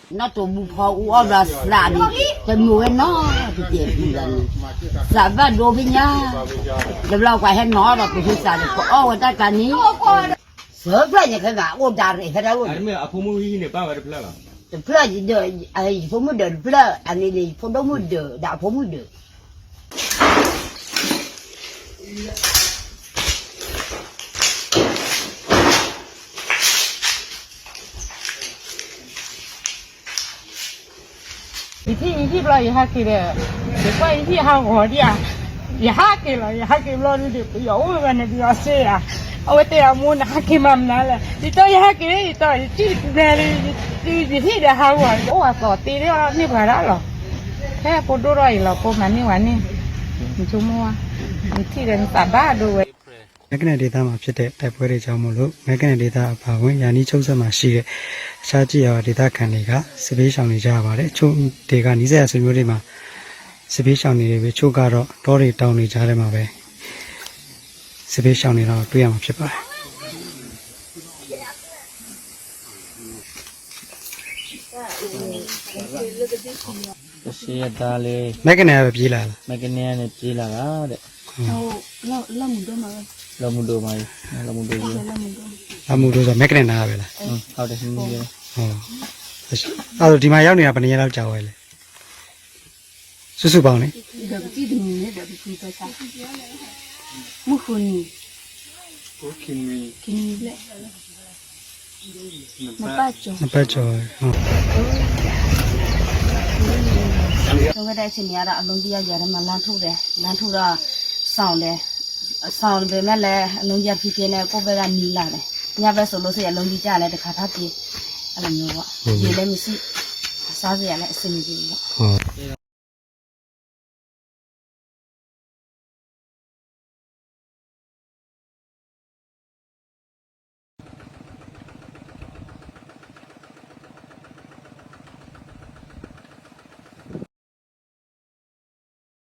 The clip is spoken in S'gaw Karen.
နီၢ်တိာ်မူဖီအူအီၣ်ဘျီသးန့ၣ် တမုာ်ဝဲနီတစဲးဘၣ်န့ၣ်, သးဘၣ်ဒိဖဲညါ, တဘျီကွၢ်ဟဲနီၤဒီး ပဟ့သးဒီး ပအီၣ်ဝဲတၢ်ကျါန့ၣ်, စၢဖျၢၣ်ညါခဲမး အိၣ်ဒၣ်ရဲၣ်ဖဲဒၣ်အိၣ်န့ၣ်, တဖျၢၣ်ဒီး ယဖိမုၣ်ဒၢးတဖျၢၣ်, အန့ၣ်န့ၣ် ယဖိဒိၣ်မုၣ်ဒၢးဒီးအဖိမုၣ်ဒၢး ယထံၣ်ယဟံၣ်ဘျီယဟးက့ၤဒီး, ယကွၢ်ယဟံၣ်ဟးဂီၤဒံးဧါ, ယဟးက့ၤလီၤ ယဟးက့ၤဘျီဒုးဒီး ပယီၤအိၣ်ဝဲန့ၣ် ပယီၤစ့ဧါ, အဝဲတဲအမိၢ် နဟးက့ၤမၤမနုၤလဲၣ်, ယတီယဟဲက့ၤ ယတီ ယထံၣ်ဘျဲလံ, ယဟံၣ်ဒီးဟးဂီၤ အိၣ်အသီၣ်သ့ဒီးန့ၢ်ပှၤဒၣ်လီၤ, ဖဲဖိဒိၣ်ထီၣ်အံၤလီၤ ဖိမၤန့ၢ်ဝဲန့ၣ်, နဆိကမိၣ်, နထံၣ်ဒီးနသးဘၣ်ဒိဝဲ မဲကနၢ်ဒေသမှာဖြစ်တဲ့တိုက်ပွဲတွေကြောင့်မို့လို့ မဲကနၢ်ဒေသအပါအဝင် ရာနီချုပ်ဆက်မှာရှိတဲ့ အခြားကျေးရွာဒေသခံတွေက စစ်ဘေးရှောင်နေကြရပါတယ်။ တချို့တွေက နီးစပ်ရာဆွေမျိုးတွေမှာ စစ်ဘေးရှောင်နေတယ်။ တချို့ကတော့ တောတွေတောင်တွေကြားထဲမှာပဲ စစ်ဘေးရှောင်နေတာကို တွေ့ရမှာဖြစ်ပါတယ်။ ကစၢ်ယွၤတၢ်လၢ မဲကနၢ်ပဲပြေးလာလား? မဲကနၢ်န့ၣ် ပြေးလာတာတဲ့. လီၤမုၢ်ဒိၣ်မး, လီၤမုၢ်ဒိၣ်မး, လီၤမုၢ်ဒိၣ်, လီၤမုၢ်ဒိၣ် မဲကနၢ်နၤပဲလား? ဟုတ်တယ်, အဲ့တော့ ဒီမှာရောက်နေတာ ဘယ်နှစ်ရက်လောက်ကြာသွားလဲ? စုစုပေါင်းလေ. ဒီးပစံၣ်တနံၤန့ၣ်ဒီးပစံၣ်ကစၢ်, မုၢ်ဃုနံၤ, ခံနံၤဘျဲၣ်, နှစ်ပတ်ကျော်, နှစ်ပတ်ကျော်, ဒုက္ခသည်အခြေအနေကတော့ အလုံးကြီးရ ရွာထဲမှာ လမ်းထုတယ်, လမ်းထုတော့ စောင့်တယ်, စောင့်ပေမဲ့လည်း အလုံးကြီးဖြည်းဖြည်းနဲ့ ကိုယ့်ဘက်ကနီးလာတယ်, ညဘက်ဆိုလို့ရှိရင် အလုံးကြီးကျလည်း တစ်ခါထပ်ပြေး, အဲ့လိုမျိုးပေါ့, ရေလည်းမရှိ, စားစရာလည်းအဆင်မပြေဘူးပေါ့.